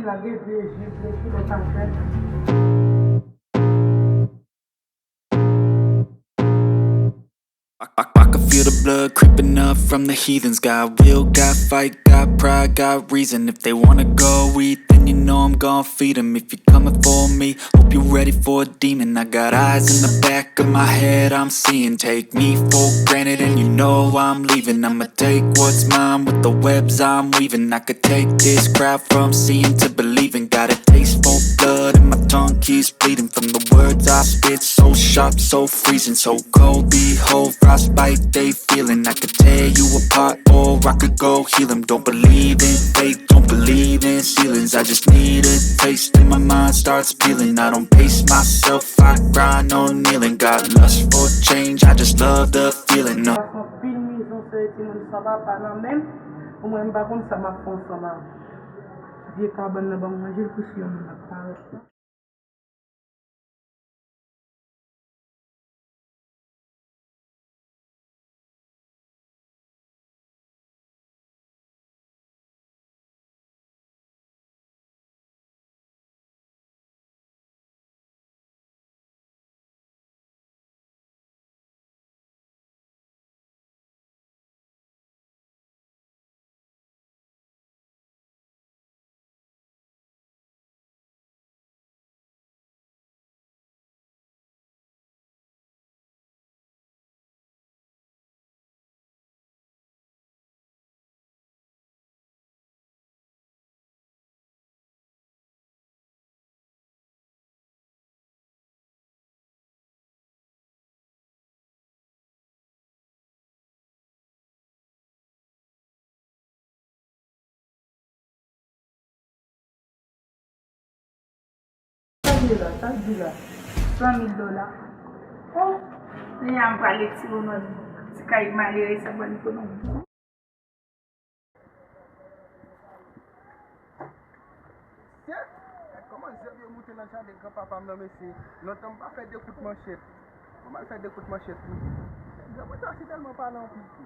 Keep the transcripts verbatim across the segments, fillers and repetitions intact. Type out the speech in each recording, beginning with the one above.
Lage vye je, vye kilòt atè. I, I, I can feel the blood creeping up from the heathens. Got will, got fight, got pride, got reason. If they wanna go eat, then you know I'm gon' feed 'em. If you coming for me, hope you ready for a demon. I got eyes in the back of my head, I'm seeing. Take me for granted, and you know I'm leaving. I'ma take what's mine with the webs I'm weaving. I could take this crowd from seeing to believing. Got a taste for blood, and my tongue keeps bleeding from the words I spit. So sharp, so freezing, so cold. Behold, frostbite, they feeling. I could tear you apart, or I could go heal 'em. Don't believe in fate, don't believe in ceilings. I just need a taste, and my mind starts peeling. I don't pace myself, I grind on kneeling. Got lust for change, I just love the feeling. No. Pase anpil mizè sou timoun san papa nan men m. Pou mwen, m pa konn sa m ap fè ansanm ak vye kabann nan ban m manje l pou si yon moun ap parèt la. Sa k di la? Sa k di la? San mil dola. Oh, kounye a m prale tire w nan ti kay malere sa ban ekonomi. Shit! Gad kòman zèb yo moute nan jaden granpapa m nan, mesye. Lontan m pa fè de kout manchèt. Bon, m al fè de kout manchèt tou. Granmoun sa si tèlman pale anpil tou.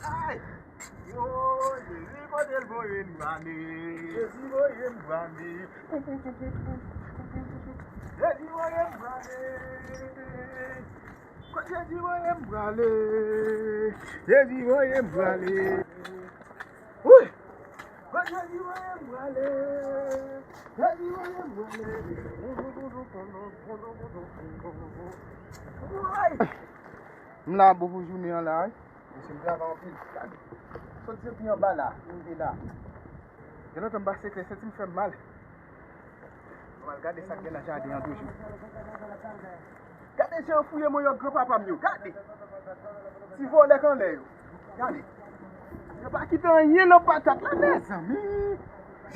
Ay! Yo, Jezi, kote l voye m prale? Jezi voye m prale. Jezi voye m prale. Kot Jezi voye m prale? Jezi voye m prale. Wi! Kot Jezi voye m prale? Jezi voye m prale. Wi! M la bon pou jounen an la, wi. Mesye, m travay anpil. Gade. Sot depi anba la, rive la. Gen lontan m pa sekre, senti m fè m mal. Mwen al gade sa k gen nan jaden an toujou. Gade jan yo fouye manyòk granpapa m yo. Gade. Ti vòlè k anlè yo. Gade. Yo pa kite anyen nan patat la, mezanmi.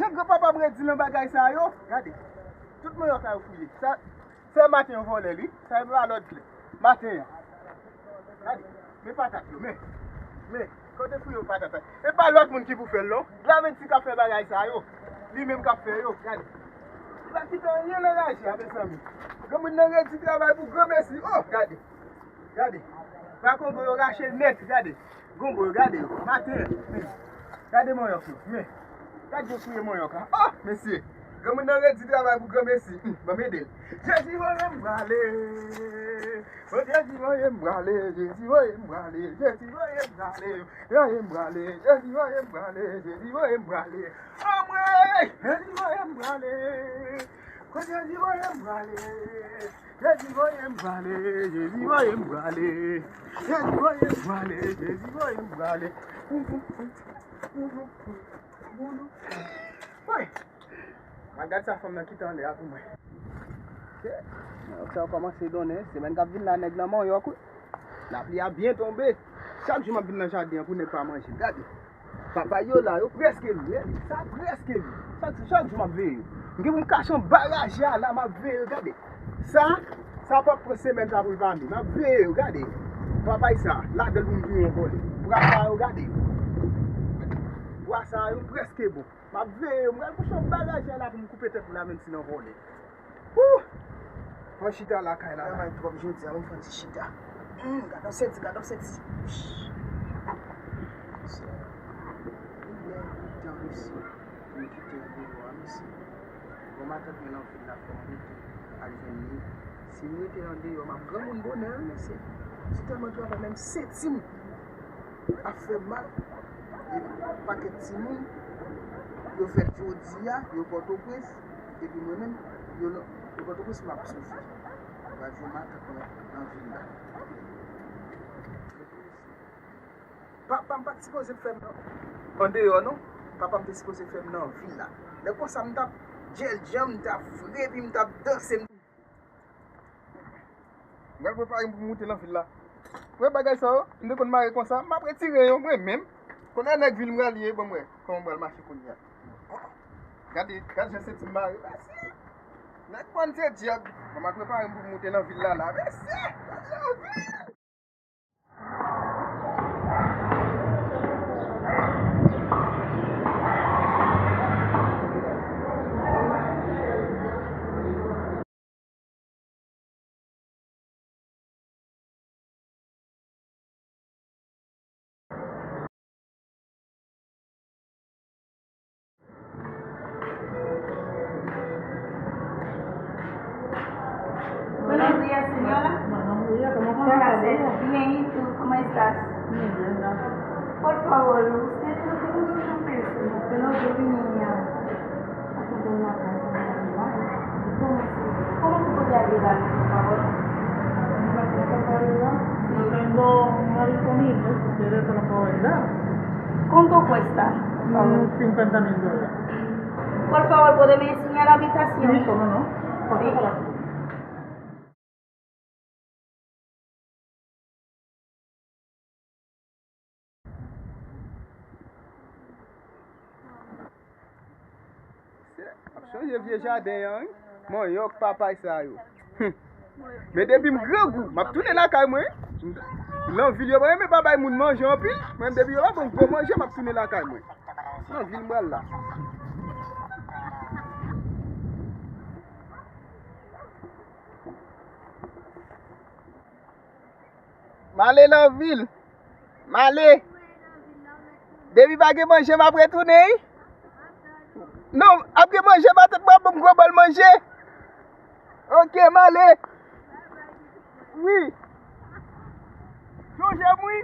Jan granpapa m redi nan bagay sa yo. Gade. Tout manyòk la yo fouye. Sa, se maten yo vòlè l, wi. Sa e pa lòt lè. Maten an. Gade, men patat yo, men. Men, kote fouye patat la? E pa lòt moun ki pou fè l, non. Glaventi k ap fè bagay sa yo. Li menm k ap fè yo, gade. Li pa kite anyen nan raje a, mezanmi. Granmoun nan redi travay pou granmesi. Oh, gade. Gade. Bra Kongo yo rache l nèt, gade. Gonbo yo, gade yo. Maten, men. Gade manyòk yo, men. Gade yo fouye manyòk la. Oh, mesye. Granmoun nan redi travay pou granmesi. Hum, ban m ede l. Jezi voye m prale. O Jezi voye m prale, Jezi voye m prale, Jezi voye m prale, voye m prale, Jezi voye m prale, Jezi voye m prale. Anmwey! Jezi voye m prale. Kot Jezi voye m prale? Jezi voye m prale, Jezi voye m prale. Jezi voye m prale, Jezi voye m prale. Woy! Mwen gad sa fanm nan kite anlè a pou mwen. Manyòk sa yo kòmanse donnen. Semèn k ap vin la, nèg nan manyòk, wi. Lapli a byen tonbe. Chak jou m ap vin nan jaden an pou nèg pa manje. Gade. Papay yo la, yo prèske vre. Sa prèske vre. Chak, chak jou m ap veye yo. M gen pou m kache anba raje a la, m ap veye yo. Gade. Sa, sa p ap pran semèn sa pou l pa vini. M ap veye yo, gade. Papay sa, ladan l pou m touye yon vòlè. Bwa sa yo, gade yo. Bwa sa yo prèske bon. M ap veye yo, m pral kouche yon bagay la pou m koupe tèt Lamenti nan vòlè. Wouh! Fò chita lakay la. Travay twòp jodi a, ban m fè yon ti chita. Hmm, gad yon sèti, gad yon sèti. Sè. Wi, men, jan yo Mesye, m kite l deyò a, mesye. Bon, matant mwen nan vil la, fò m rete al jwenn li. Si m rete andeyò, m ap granmoun bonè, wi, mesye. Se tèlman travay, menm senti m ap fè m mal. E pakèt timoun, yo fèt jodi a, yo Pòtoprens, epi mwen menm, yo nan, yo Pòtoprens, m ap soufri. M pral jwenn matant mwen nan vil la. Papa m pa t sipoze fè m nan andeyò, non. Papa m te sipoze fè m nan vil la. Lè konsa, m t ap djèljan, m t ap fre, epi m t ap danse. M pral prepare m pou m moute nan vil la. Wè bagay sa yo, m te konn mare konsa, m ap retire yo mwen menm. Kounye a nèg vil m pral ye, ban m wè kòman m pral mache kounye a. Gade, gade jan senti m mare. Mesye, nèg konn se dyab. Bon, m ap prepare m pou m moute nan vil la la. Mesye, gade yon vil. Buenos días, señora. Buenos días, ¿cómo está? Un placer. Bien, ¿y tú? ¿Cómo estás? Muy bien, gracias. Por favor, usted no tiene una persona que no tiene niña. Aquí tengo una casa para llevar. ¿Cómo se, cómo tú puedes ayudarme, por favor? ¿Cómo te puedo ayudar? Sí. Yo tengo una disponible, si quieres te la puedo vender. ¿Cuánto cuesta, por favor? Mm, cincuenta mil dólares. Por favor, ¿puede me enseñar la habitación? Sí, cómo no. Pasa por aquí. Ap chanje vye jaden an, wi. Manyòk papay sa yo. Hum. Men depi m grangou, m ap tounen lakay mwen. Nan vil yo pa renmen pa bay moun manje anpil. Mwen, depi yo pa ban m gwo manje, m ap tounen lakay mwen. Nan vil m pral la. M ale nan vil. M ale. Depi pa gen manje, m ap retounen, wi. Non, ap gen manje, matant mwen ap ban m gwo bòl manje. Oke, m ale. Wi. Sonje m, wi.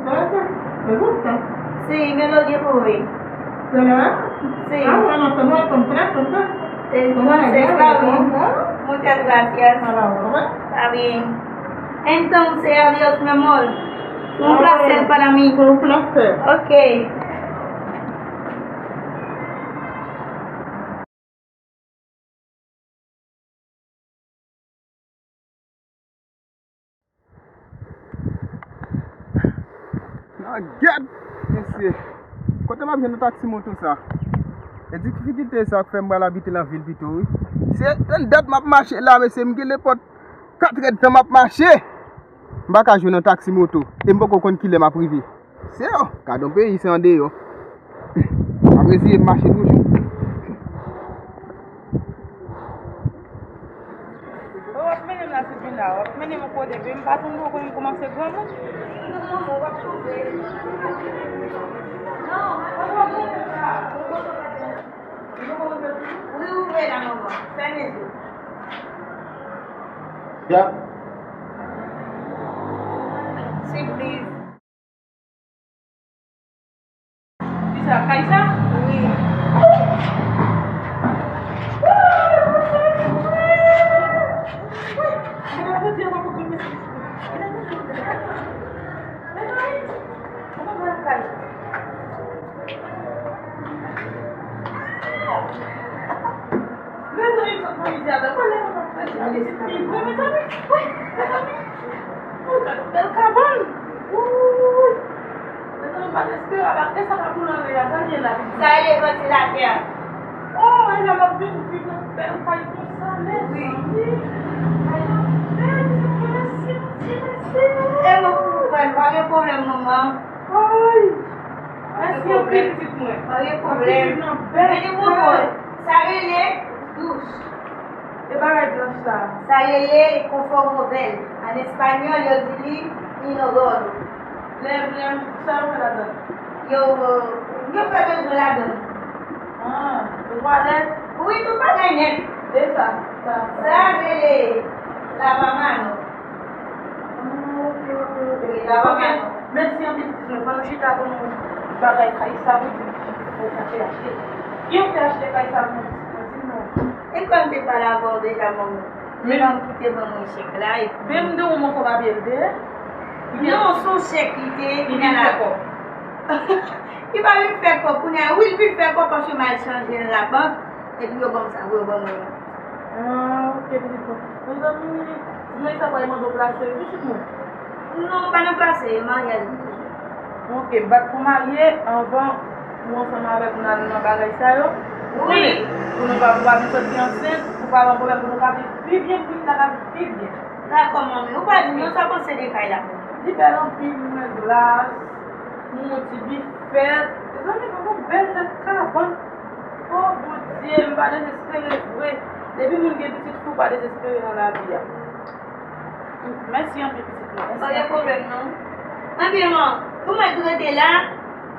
Entonces, ¿te gusta? Sí, me lo llevo hoy. ¿De verdad? Sí. Ah, bueno, hacemos el contrato, entonces. Entonces, está bien. Muchas gracias. A la orden. Está bien. Entonces, adiós, mi amor. Fue un placer para mí. Fue un placer. Ok. Nan gèt, mesye. Kote m ap jwenn yon taksi moto sa? E difikilte sa k fè m pral abite nan vil pito, wi. Se tann dat m ap mache la, mesye, m gen nenpòt katrèdtan m ap mache. M pa ka jwenn yon taksi moto. E m poko konn kilè m ap rive. Se yo, gad yon peyi se andeyò. M ap reziye m mache toujou. Ou ap mennen m la, Silvina, ou ap mennen m yon kote, men m pa tande w, konn kòmanse granmoun. Wi, ouvè la, manman. Fèmen je. Ya. Sipriz. Kisa, kay sa? Wi. Mezanmi, sot nan mize a, gade lè mwen pa fè sa, li se pi vre, mezanmi. Wi, mezanmi. Ou gade bèl kabann. Wouy. Mwen pa t espere, a pa, e sa k ap boule anlè a, sa l ye la? Sa rele vantilatè. Oh, e la m ap vin viv nan bèl kay konsa, mezanmi. Kay la bèl, se mwen, mèsi, mèsi, mèsi. E mwen pou mwen, pa gen pwoblèm, manman. Ay, mèsi anpil, pitit mwen. Pa gen pwoblèm. Mwen te pwopoze. Sa rele douch. E bagay blanch sa a? Sa rele confort móvil. An espanyòl, yo di li inodoro. Lè, lè, sa yo fè ladan? Yo, yo fè bezwen ladan. Ah, yo twalèt? Wi, tout bagay nèt. E sa, sa, sa. Sa rele lavamano. Ah, ok, ok, ok. Wi, lavamano. Mèsi anpil, pitit mwen. Fò nou chita pou nou bagay kay sa pou di pou nou ka fè achte. Ki yo fè achte kay sa pou nou, pitit mwen? Di m non. E kòm te pale avè w deja, manman. Men non, ki te ban mwen chèk la, epi men m te wè w fè papye l te. Non, se yon chèk li te. Li vin fè kòb. Li pa vin fè kòb, kounye a, wi, li vin fè kòb paske m al chanje l labank, epi yo ban m sa pou yo ban mwen an. Ah, ok, pitit mwen. Mezanmi, di mwen sa pral mande w plase, wi, pitit mwen. Non, pa nan plase, maryaj m bezwen. Ok, bat pou marye anvan ou ansanm avèk m nan, nan bagay sa yo. Wi. Konnen pou nou pa, pou pa vin sòti ansent, pou pa gen pwoblèm, pou nou ka viv pi byen, pou nou ka viv pi byen. Dakò, manmi. Ou pa di m non, sa w panse de kay la? Li bèl anpil, li gen glas, yon ti bifèt. Mezanmi, gon bèl tèt kabann. Oh, Bondye, m pa dezespere vre. Depi moun gen pitit fi, ou pa dezespere nan lavi a. Mèsi anpil, pitit mwen. Mèsi anpil. Pa gen pwoblèm, non. Anpil, man. Pou mwen tou rete la,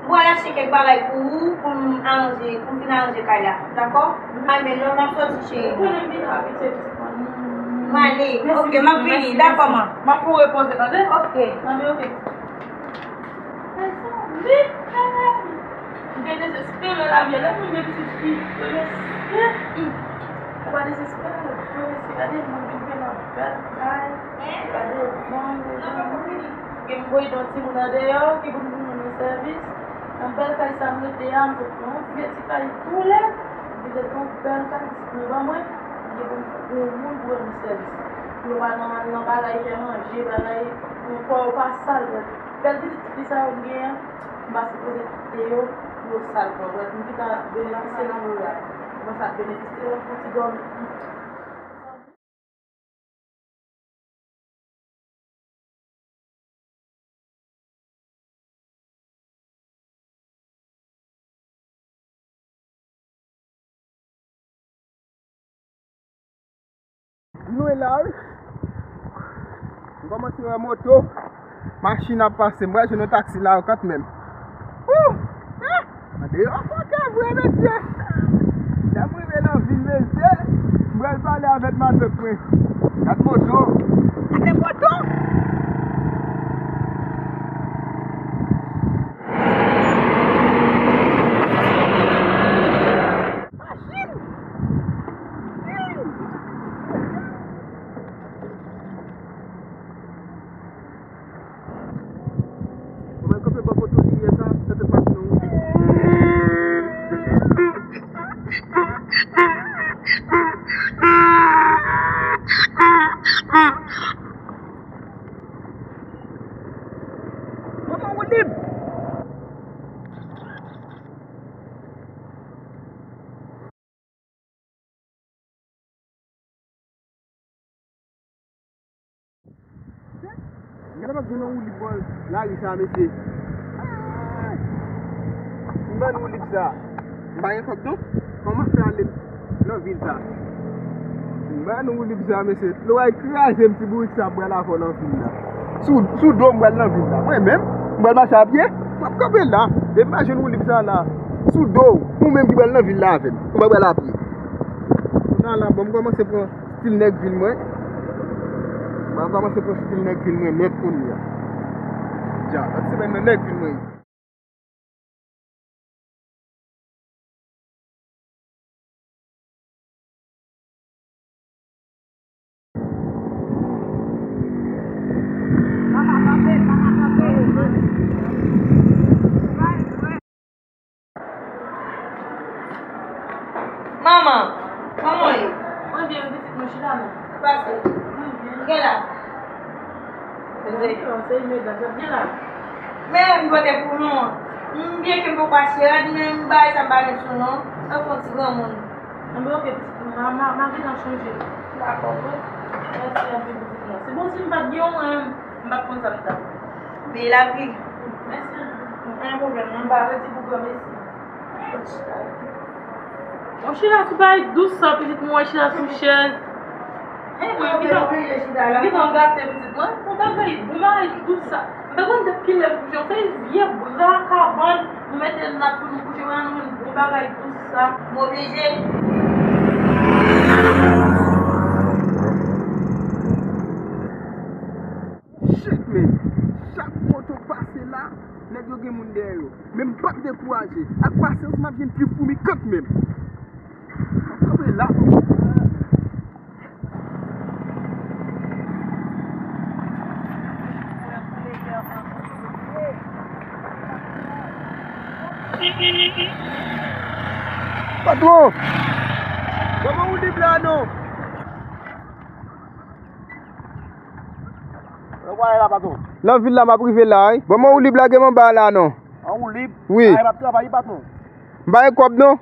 m pral achte kèk bagay pou ou, pou m aranje, pou m fin aranje kay la. Dakò? Ay, men lè m ap sòti, cheri. Ou konnen m vin avèk sèvis mwen. M ale. Ok, m ap vini. Dakò, man. M ap fè w repoze, tande? Ok. Tande, ok. Mezanmi, m te dezespere lavi a. Lè moun gen pitit fi, yo dezespere. Ou pa dezespere, yo dezespere. Gade, moun vin gen nan bèl kay. Gade van, mezanmi. Gen m voye yon timoun andeyò, ki pou vin rann mwen sèvis. Nan bèl kay sa m rete a, m sot nan yon vye ti kay tou lèd. M vin rete nan yon bèl kay, disponible ban mwen. M gen pou m, pou yon moun pou rann mwen sèvis. Pou yo pa nan, nan bagay fè manje, bagay, pou kò yo pa sal. Bèl pitit fi sa yo m genyen an, m pa sipoze kite yo pou yo sal kò. Brèf, m gentan benefisye nan moral. Kòmanse ap benefisye, lè m fè yon ti dòmi. Nou e la, wi. M kòmanse wè moto, machin ap pase. M pral jwenn yon taksi la, kanmenm. Wouh! Ah! Andeyò fòkè vre, mesye. Lè m rive nan vil, mesye, m pral pale avèk matant mwen. Gad moto. Gade moto. Machin. Ou mèt kanpe bò kote limyè sa, tèt machin nan woule. Kòman woule? Gade m ap jwenn yon woulib bò lari sa, mesye. Ay! Si m pa nan woulib sa, m pa gen kòb non. Kòman m ap fè ale nan vil sa? Si m pa nan woulib sa, mesye, dlo a kraze m, ti bourik sa pral avè w nan vil la. Sou, sou do m pral nan vil la. Mwen menm, m pral mache a pye, m ap kanpe la. Depi m pa jwenn woulib sa la, sou do w, ou menm ki pral nan vil la avè m, ou pa pral a pye. Kounye a la, bon, m kòmanse pran stil nèg vil mwen. Mwen kòmanse pran stil nèg vil mwen nèt kounye a. Dja, lòt semèn nan nèg vil mwen ye. Manman, kòman w ye? Mwen byen, wi, pitit mwen, chita non. Pase. Mwen byen. Gen la. Mwen byen, se imedya, sa byen la. Men m pote pou nou. M byen ke m poko achte rad, men m bay sa m pa met sou non. Tankou yon ti granmoun. Enben, oke, pitit mwen, m a, m a, m a gentan chanje. Dakò, wi. Mèsi anpil, pitit mwen. Se bon, si m pa t gen w, mwen, m pa t konn sa m t ap fè. Bèl lavi. Mèsi anpil, pitit mwen. Pa gen pwoblèm, non, m pa redi pou granmesi. Mwen chita sou bagay dous sa, pitit mwen, chita sou chèz. Hey, mwen, m gentan, m gentan gate, pitit mwen. Bon bagay, bon bagay dous sa. M pa konn depi kilè m kouche. Yon seri vye bra kabann, nou mete nat pou nou kouche, wè, nou jwenn bon bagay dous sa. M oblije. Shit, man. Chak kote w pase la, nèg yo gen moun dèyè yo. Men m p ap dekouraje. Ak pasyans, m ap jwenn plis foumi kanmenm. M ap kanpe la. Patwon! Kòman ou liv la non? Ou prale la, patwon? Nan vil la, m ap rive la, wi. Bon, men woulib la gen m anba la, non? An woulib? Wi. Ay, m ap travay, patwon. M pa gen kòb, non?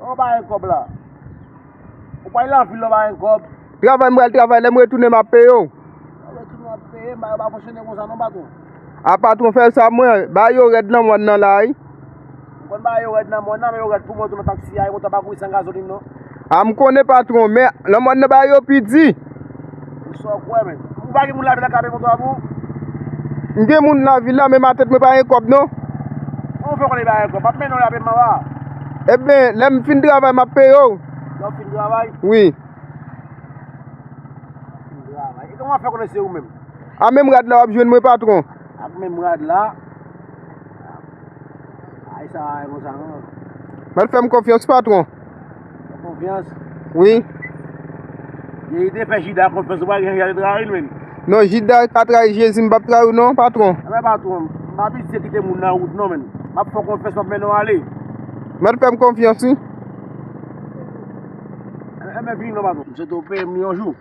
Ou pa gen kòb la. Ou prale nan vil la, ou pa gen kòb. Travay, m pral travay, lè m retounen, m ap peye w. Ou retounen, w ap peye, m pa, yo pa fonksyone konsa, non, patwon. A, patwon, fè sa, mwen, ba yo rèd nan mòn nan la, wi. M konn ba yo rèd nan mòn nan, men yo rèd pou mwen tou nan taksi a, e moto a pa kouri san gazolin non. A, m konnen, patwon, men nan mòn nan bagay yo pi di. Sa w kwè, men? Ou pa gen moun lavil la k ap peye moto a pou ou? M gen moun lavil la, men nan tèt mwen pa gen kòb non. Kòman w fè konnen pa gen kòb? M ap mennen w la, men m anba. Ebyen, lè m fin travay, m ap peye w. Lè w fin travay? Wi. Fin travay. E kòman w ap fè konnen se ou menm? A, menm rad la w ap jwenn mwen, patwon. Ak menm rad la. Ay, sa va konsa, non. Mèt fè m konfyans, patwon. Fè konfyans? Wi. Verite, fè Jida konfyans, ou pa gen Jida te trayi l, menn. Non, Jida ka trayi Jezi, m p ap trayi w non, patwon. Enben, patwon, m pa pitiye kite moun nan wout, non, menn. M ap fè w konfyans, m ap mennen w ale. Mèt fè m konfyans, wi. Enben, vini non, patwon. M swete w peye m yon jou.